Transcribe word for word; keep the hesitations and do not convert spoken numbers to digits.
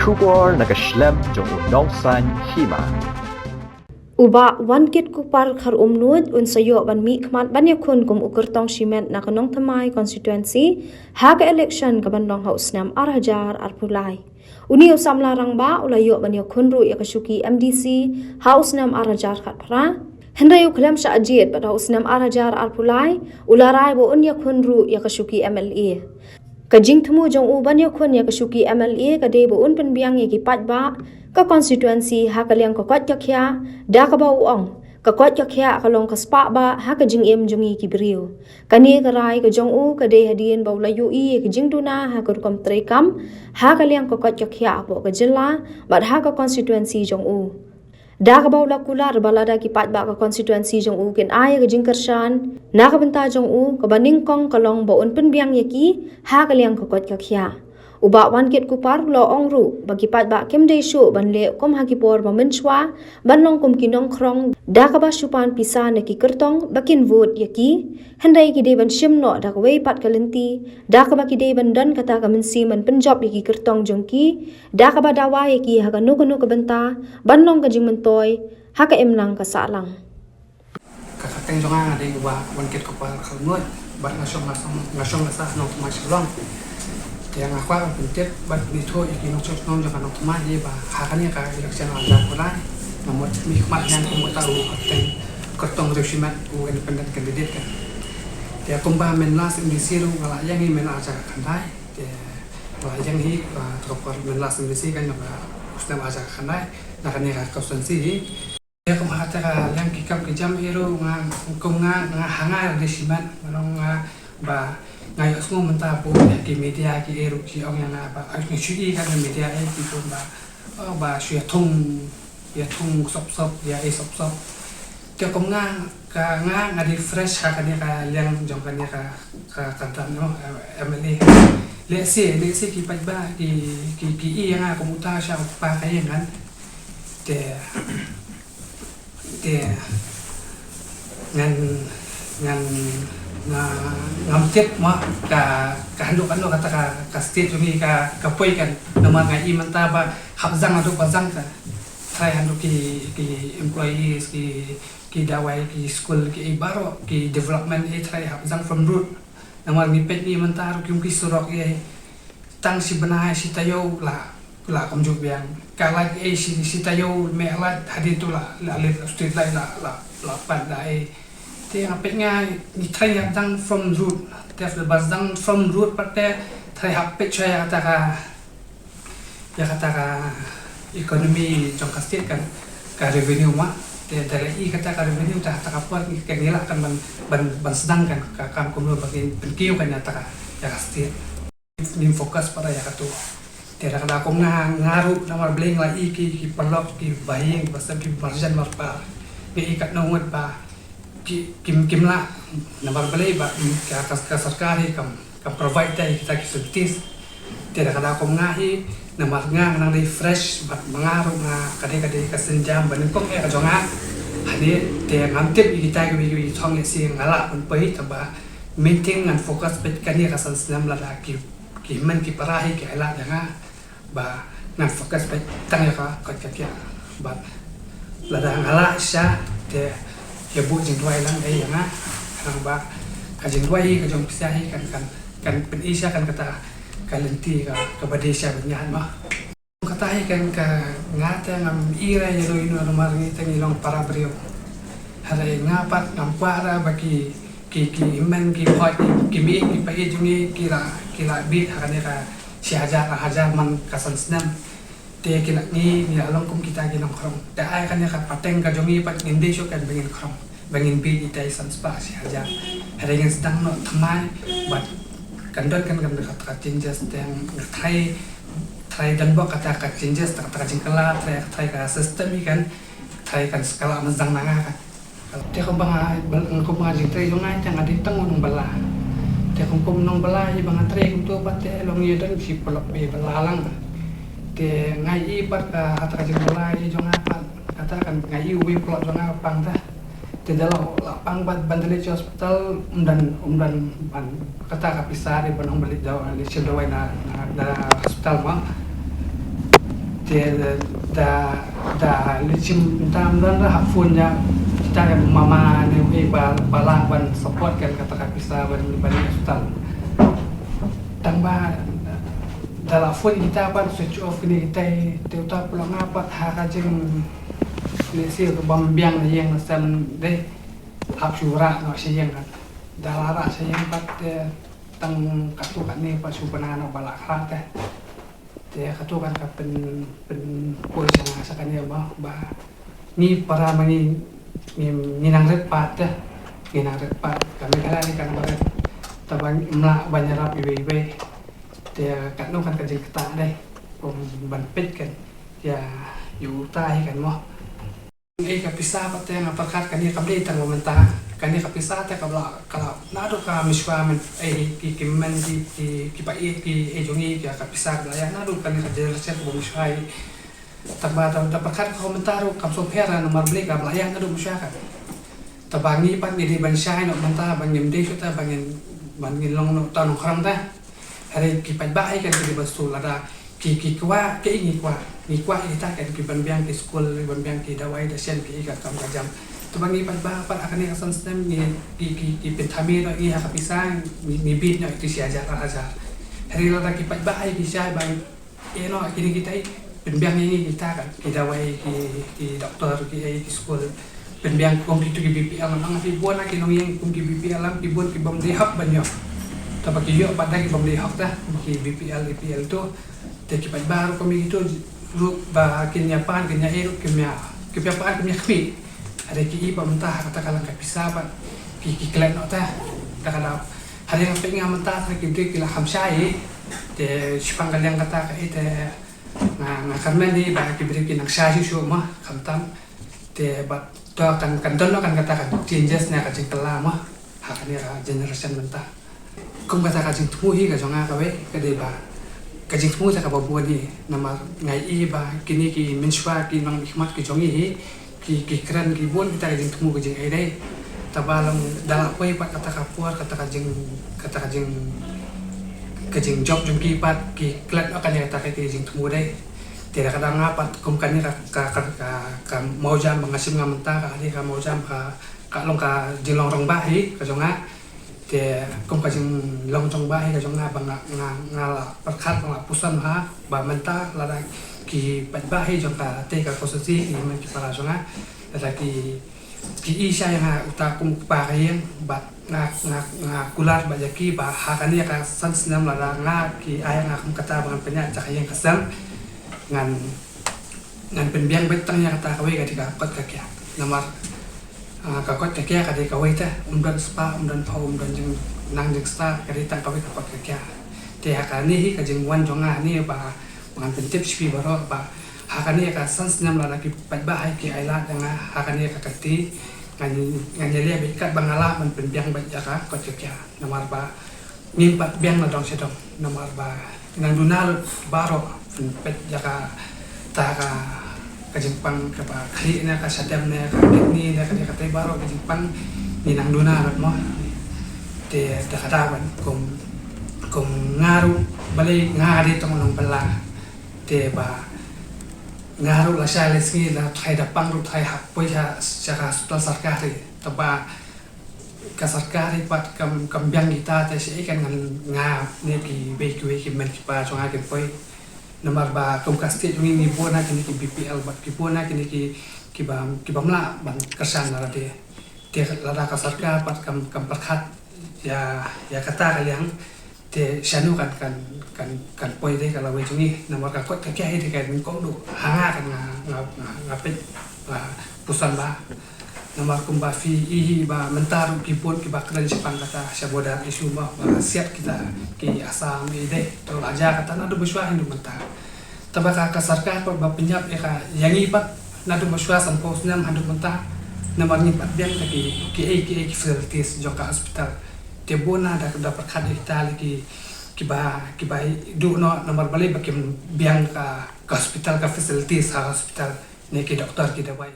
Khubor na ka shlem jong u nongsan hima. U Bah Wankitkuppar Kharumnuid un sa ïoh ban mihkhmat ban ïakhun kum u kyrtong shimet na ka Nongthymmai constituency ha ka election ka ban long ha u snem ar hajar arphew lai. Une u samla rangbah u la ïoh ban ïakhun ruh ïa ka shuki M D C ha u snem ar hajar khatphra. Hynrei u khlem shah jied bad ha u snem ar hajar arphew lai u la rai ba un ïakhun ruh ïa ka shuki M L A. Ka jingthmu jong u ban ïakhun ïa ka shuki M L A ka dei ba un pynbiang ïa ki paidbah ka constituency ha ka liang ka koit ka khiah, da kaba u ong ka koit ka khiah ka long ka spah bah ha ka jingim jong ngi ki briew. Kane ka rai ka jong u ka dei hadien ba u la ïohi ïa ka jingduna ha ka rukom treikam ha ka liang ka koit ka khiah hapoh ka jylla bad ha ka constituency jong u. Da kaba u la kular ba lada ki paidbah ka constituency jong u kin ai ïa ka jingkyrshan na ka bynta jong u, kaba nyngkong ka long ba un pynbiang ïa ki ha ka liang ka koit ka khiah. U Bah Wankitkuppar u la ong ruh ba ki paidbah kim dei shuh ban leh kum ha ki por ba mynshuwa ban long kum ki nongkhrong da kaba shu pan pisa na ki kyrtong ba kin vote ïa ki. Hynrei ki dei ban shim noh da kawei pat ka lynti da kaba ki dei ban don kata ka mynsiem ban pynjop ïa ki kyrtong jong ki da kaba dawa ïa ki ha kano kano ka bynta ban long ka jingmyntoi ha ka imlang ka sahlang. Ka kyrteng jong nga nga dei u Bah Wankitkuppar Kharumnuid bad nga shong nga sah, nga shong nga sah ha Nongthymmai Shillong. Te nga kwah ban pyntip bad pynithuh ïa ki nongshong shnong jong ka Nongthymmai ba ha kane ka election ar hajar arphew lai nga mut mihkhmat ïa nga kum uta u kyrteng kyrtong riewshimet, u independent candidate kan. Te kumba mynta snem M D C ruh nga la ïeng hi mynta ar hajar khatkhyndai. Te nga la ïeng hi, ah, tang por mynta snem M D C kan, ïa ka snem ar hajar khatkhyndai na kane ka constituency hi. Te kum ha kata ka liang ki kam ki jam hi ruh nga, kum nga, nga ha nga riewshimet, nga long nga ba nga ïohsngew mynta bun ïa ki media ki hi ruh ki ong ïa nga ba, ah, ngi shu i ka media hi ki bun ba, oh, ba shu ïathung, ïathung sop sop, ïa i sop sop. Te kum nga, ka nga, nga dei fresh ha kane ka liang jong kane ka, ka, ka dang, you know, M L A. Lehse, lehse ki paidbah ki, ki, ki i ïa nga kum uta sha u kpa ka ïing kan. Te, te ngan, ngan, nga, ngam tip ma ka, ka haduh, haduh kata ka, ka state jong ngi ka, ka poi kan. Namar nga i mynta ba hap zang haduh ba zang ka. Trai haduh ki, ki employees, ki, ki dawai, ki school, ki i baroh, ki development i trai hap zang from root. Namar ngi peit ngi mynta ruh ki, ki surok i tang shi bnai shi taïew la, la kumjuh biang. Ka light i shi, shi taïew mih light hadien tu la, la lit street light la, la, la pat da i. Te nga peit nga ngi trai hap zang from root. Te hap ba zang from root pat te trai hap peit sha ïa kata ka ïa kata ka economy jong ka state kan, ka revenue ma. Te da la i kata ka revenue, ta, ta ka por ngi, ngi lah kan ban, ban, ban sdang kan ka kam kumno ba ngin pynkiew kan ïa ta ka, ïa ka state. Ngin focus pat ïa katu. Te da ka da kum nga, nga ruh namar Blei nga la i ki, ki paralok, ki bahaïing, ba sem ki marjan marpa. Nga i katno ngut ba ki, kim, kim lah, namar balei ba, mm, ka, ka, ka sorkar hi kam, kam provide ïa kita ki facilities. Te da ka da kum nga hi, namar nga, nga nang dei fresh, bad ma nga ruh nga, ka dei, ka dei ka sienjam ba nyngkong eh ka jong nga. Hangne, te ngam tip ïa kita kiwei kiwei ki thong lehse nga lah ban poi, tangba main thing ngan focus beit kane ka san snem lada ki, ki hynmen ki para hi ki ailad ïa nga. Ba ngan focus beit tang ïa ka koit ka khiah. Bad lada nga lah shisha te ïa buh jingduwai lang ei ïa nga. Khnang ba ka jingduwai hi ka jong phi shisha hi kan, kan, kan pyni shisha kan kata ka lynti ka, kaba dei shisha ban ïaid ma. Kata hi kan ka nga te ngam i re ïa no ïa no namar ngi te ngi long para briew. Hynrei nga pat ngam kwah re ba ki ki, ki hynmen ki hoi, ki, ki mih, ki pait jong ngi, ki la, ki la bit ha kane ka shi hajar, ar hajar man ka san snem. Te ki la ngi, ngi la long kum kita ki nongkhrong. Te ai kane ka pateng ka jong ngi pat ngin dei shuh kan ba ngin khrong. Ba ngin bit ita i san spah shi hajar. Hynrei ngin sdang noh thymmai, bad kan don kan kan ka, ka changes te nga try, try don bok kata ka changes, kata ka jingkylla, try, try ka system i kan, try kan skala massang na nga kan. Te kumba nga, bal-, kumba nga jingtrei jong nga te nga dei tang u nongbylla. Te kum, kum nongbylla i ba nga trei kumto pat te long ïa don shi paralok ba bylla lang. Te nga i pat ka, kata ka jingbylla i jong nga pat. Kata kan nga i uwei u paralok jong nga pang te. Te da la, la pang pat ban da leit sha hospital, um don, um don ban kata ka pisa dei ban ong ba leit da, leit shim dawai na, na, na hospital ma. Te da, da li chim tam don da hap phone ïa kita ka mama ne u ba, ba lah ban support kan kata ka pisa ban, ban ïa hospital. Tang ba da la phone kita pat switch off kine kita, te uta pula nga pat ha ka jing ne si ka bam biang ne ïeng sem dei hap shu rah noh sha ïeng kan. Da la rah sha ïeng pat te tang katu kane pat shu bana noh ba la khrah te. Te katu kan ka pyn, pynpoi sha nga sha kane ba, ba ngi para ma ngi, ngi, ngi nang rit pat te. Ngi nang rit pat ka Meghalaya ni ka nang rit. Te ba ngim lah ban ïarap iwei iwei. Te katno kan ka jingktah dei. Kum ban peit kan. Ïa, ïa utai kan mo. Ei ka pisa pat te nga pyrkhat kane kam dei tang ba mynta. Kane ka pisa te ka ba la, ka la naduh ka mynshuwa, men, ei ki, ki men ki, ki, ki paid ki, ei jong ngi, ka pisa ka ba la ïa naduh kane ka generation ka ba mynshuwa. Tang ba da, da pyrkhat ka mynta ruh kam sngewpher namar balei ka ba la ïa naduh mynshuwa ka. Te ba ngi pat ngi dei ban shai noh mynta ba ngim dei shuh te ba ngin, ba ngin long noh ta nongkhrong te. Hynrei ki paidbah hi kan ki dei ban sngewthuh lada ki, ki kwah, ki ngi kwah, ngi kwah ïa kita kan ki ban biang ki skul, ban biang ki dawai da shen ki ka kam ka jam. Te ba ngi paidbah pat ha kane ka san snem ngi, ki, ki, ki pynthame noh ïa ka pisa, ngi, ngi bit noh ïa ki shi hajar ar hajar. Hynrei lada ki paidbah hi ki shai ba ïa noh kine kita, pynbiang ïa ngi kita kan, ki dawai, ki, ki doktor, ki ei, ki skul. Pynbiang kum kitu ki B P L, nang phi bun na ki nongïing kum ki B P L, ki bun ki bym dei hok ban ïoh. Te ba ki ïoh pat da ki bym dei hok te, ki B P L, A P L tu. Te ki paidbah ruh kum kitu ruh ba kin ïa pan, kin ïa ei ruh kim ïa, kim ïa pan, kim ïa khmih. Hynrei ki i ba mynta ha kata ka lang ka pisa pat ki, ki klet noh te. Da ka dap. Hynrei nga peit nga mynta te ki briew ki la kham shai. Te shaphang ka liang kata ka i te nga, nga kyrmen hi ba ki briew ki nang shai shuh shuh mo, khamtam. Te bad to kan, kan don noh kan kata ka changes ne ka jingkylla mo ha kane ka generation mynta. Kum kata ka jingthmu hi ka jong nga kawei ka dei ba ka jingthmu te kaba bun hi namar nga i ba kine ki mynshuwa ki nongmihkhmat ki jong ngi hi ki, ki kren ki bun kita ka jingthmu ka jingaiei. Te ba long da la poi pat kata ka por, kata ka jing, kata ka jing, ka jingjop jong ki pat ki klet noh kane kata ka jingthmu dei. Te da ka dang nga pat kum kane ka, ka, ka, ka, ka mawjam ba nga shim nga mynta ka dei ka mawjam ka, ka long ka jinglong rangbah hi ka jong nga. Te kum ka jinglong rangbah hi ka jong nga ba nga, nga, nga la pyrkhat ba nga la puson ha ba mynta lada ki paidbah hi jong ka te ka constituency ki man ki para jong nga lada ki, ki i sha ïa nga uta kum u kpa ka ïing ba nga, nga, nga kular ba ïa ki ba ha kane ka san snem lada nga ki ai nga kum kata ba ngan pynïaid sha ka ïing ka sem ngan ngan pynbiang beit tang ïa kata kawei ka dei ka kot ka kiad. Namar, ah, ka kot ka kiad ka dei kawei te, um don spah, um don phew, um don jingnang jingstad, ka dei tang kawei ka kot ka kiad. Te ha kane hi ka jingwan jong nga ne ba, ba ngan pyntip sha phi baroh ba ha kane ka san snem lada ki paidbah hi ki ai lad ïa nga ha kane ka kti, ngan, ngan ïaleh beit katba nga lah ban pynbiang beit ïa ka kot ka kiad. Namar ba ngim pat biang na dong sha dong namar ba nang duna lut baroh pynpeit ïa kata ka, ka jingpang kaba khlieh ne ka shadem ne ka kidney ne ka dei kata baroh ka jingpang ngi nang duna lut mo. Te da ka daw ban kum, kum nga ruh balei nga dei tang u nongbylla. Te ba nga ruh la shai la sngi la thai da pang ruh thai hap poi sha, sha ka hospital sorkari. Te ba ka sorkar hi pat kam, kam biang kita te shaei kan ngan nga ne kiwei kiwei ki mei ki pa jong nga kin poi. Namar ba kum ka state jong ngi ngi bun na kine ki B P L bad ki bun na kine ki, ki bym, ki bym lah ban kyrshan lade. Te lada ka sorkar pat kam, kam pyrkhat ïa, ïa kata ka liang. Te shano kan, kan, kan, kan poi dei ka lawei jong ngi namar ka kot ka kiad hi dei ka nyngkong duh ha nga kan nga, nga, nga, nga peit, nga puson ba. Namar kumba phi i hi ba mynta ruh ki bun kiba kren shaphang kata sha border issue ba, ba siat kita ki Assam i dei. To la jia kata naduh mynshuwa haduh mynta. Te ba ka, ka sorkar pat ba pynïap ïa ka ïa ngi pat naduh mynshuwa sanphew snem haduh mynta. Namar ngi pat biang ka ki, ki ei, ki ei ki facilities jong ka hospital. Te bun na da, da pyrkhat ïa kita lei ki, kiba, kiba duh noh namar balei ba kim biang ka, ka hospital ka facilities ha hospital ne ki doktor ki dawai.